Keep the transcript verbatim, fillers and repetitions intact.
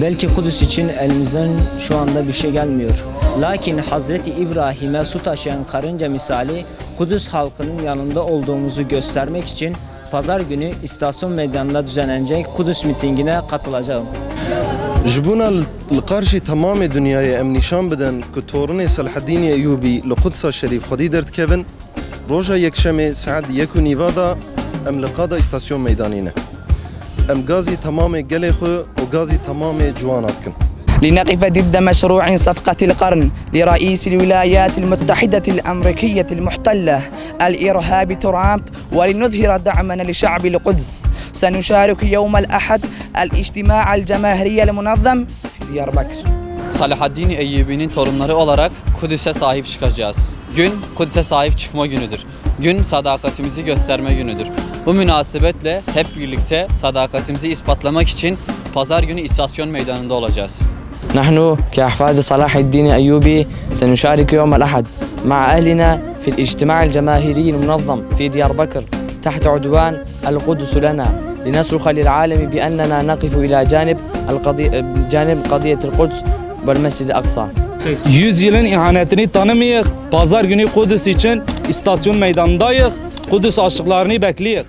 Belki Kudüs için elimizden şu anda bir şey gelmiyor. Lakin Hazreti İbrahim'e su taşıyan karınca misali Kudüs halkının yanında olduğumuzu göstermek için pazar günü istasyon meydanında düzenlenecek Kudüs mitingine katılacağım. Ji bona li, li qarşî temamê dinyayê em nîşan bidin ku torûnê Selahaddînê Eyûbî li Qudsa Şerîf xwedî derdikevin, roja Yekşemê saet yek û nîva de em li qada îstasyon meydanî ne. Em gazî temamê gelê xwe û gazî temamê ciwana dikin. لنقف ضد مشروع صفقة القرن لرئيس الولايات المتحدة الأمريكية المحتلة الإرهابي ترامب، ولنظهر دعمنا لشعب القدس. سنشارك يوم الأحد الاجتماع الجماهيري المنظم في ديار بكر. Selahaddin Eyyubi'nin torunları olarak Kudüs'e sahip çıkacağız. Gün Kudüs'e sahip çıkma günüdür. Gün sadakatimizi gösterme günüdür. Bu münasebetle hep birlikte sadakatimizi ispatlamak için pazar günü istasyon meydanında olacağız. نحن كأحفاد صلاح الدين أيوبي سنشارك يوم الأحد مع أهلنا في الاجتماع الجماهيري المنظم في ديار بكر تحت عنوان القدس لنا، لنصرخ للعالم بأننا نقف إلى جانب القضي-، جانب قضية القدس والمسجد الأقصى. Yüz yılın ihanetini tanımayıq. Pazar günü Kudüs için istasyon meydanındayıq. Kudüs aşıklarını bekleyik.